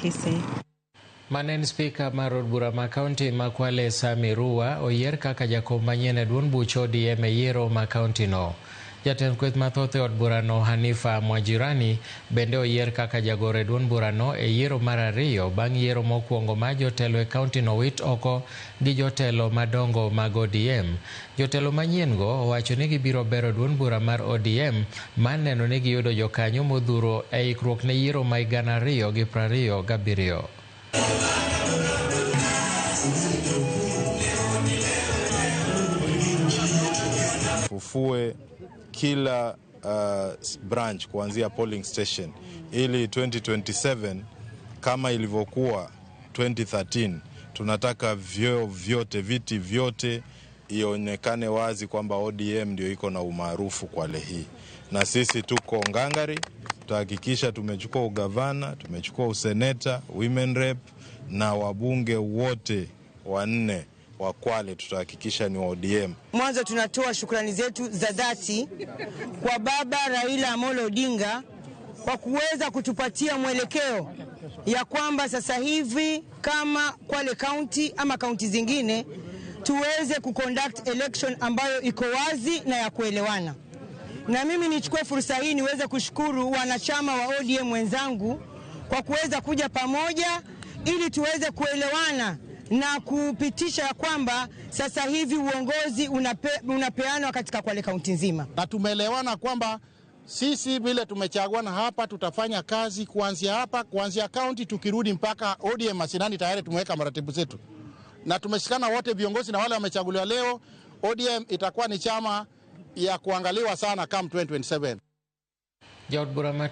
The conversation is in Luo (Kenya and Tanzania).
Kisii. Mane en spika mar od bura ma kaunti ma Kwale, Sammy Ruwa, oyier kaka jakom manyien e duond buch ODM e yiero ma kaunti no. Jatend kweth mathoth e od burano, Hanifa Mwajirani, bende oyier kaka jagoro e duond burano e yiero mar ariyo bang' yiero mokwongo ma jotelo e kaunti no wit oko gi jotelo madongo mag ODM. Jotelo manyien go owacho ni gibiro bero duond bura mar ODM mar neno ni giyudo jokanyo modhuro e ikruok ne yiero ma 2027. Fufue kila branch kuanzia polling station ili 2027 kama ilivyokuwa 2013, tunataka vyeo vyote, viti vyote ionekane wazi kwamba ODM ndio iko na umaarufu Kwale hii, na sisi tuko ngangari, tutahakikisha tumechukua ugavana, tumechukua useneta, women rep na wabunge wote wanne wa Kwale tutahakikisha ni wa ODM. Mwanzo tunatoa shukrani zetu za dhati kwa Baba Raila Amolo Odinga kwa kuweza kutupatia mwelekeo ya kwamba sasa hivi kama Kwale County ama kaunti zingine tuweze kuconduct election ambayo iko wazi na ya kuelewana. Na mimi nichukue fursa hii niweze kushukuru wanachama wa ODM wenzangu kwa kuweza kuja pamoja ili tuweze kuelewana na kupitisha ya kwamba sasa hivi uongozi unapeanwa katika Kwale County nzima. Na tumeelewana kwamba sisi vile tumechaguana hapa tutafanya kazi kuanzia hapa, kuanzia county tukirudi mpaka ODM mashinani, tayari tumeweka maratibu zetu. Na tumeshikana wote viongozi na wale wamechaguliwa leo, ODM itakuwa ni chama ya kuangaliwa sana come 2027. Jaod bura ma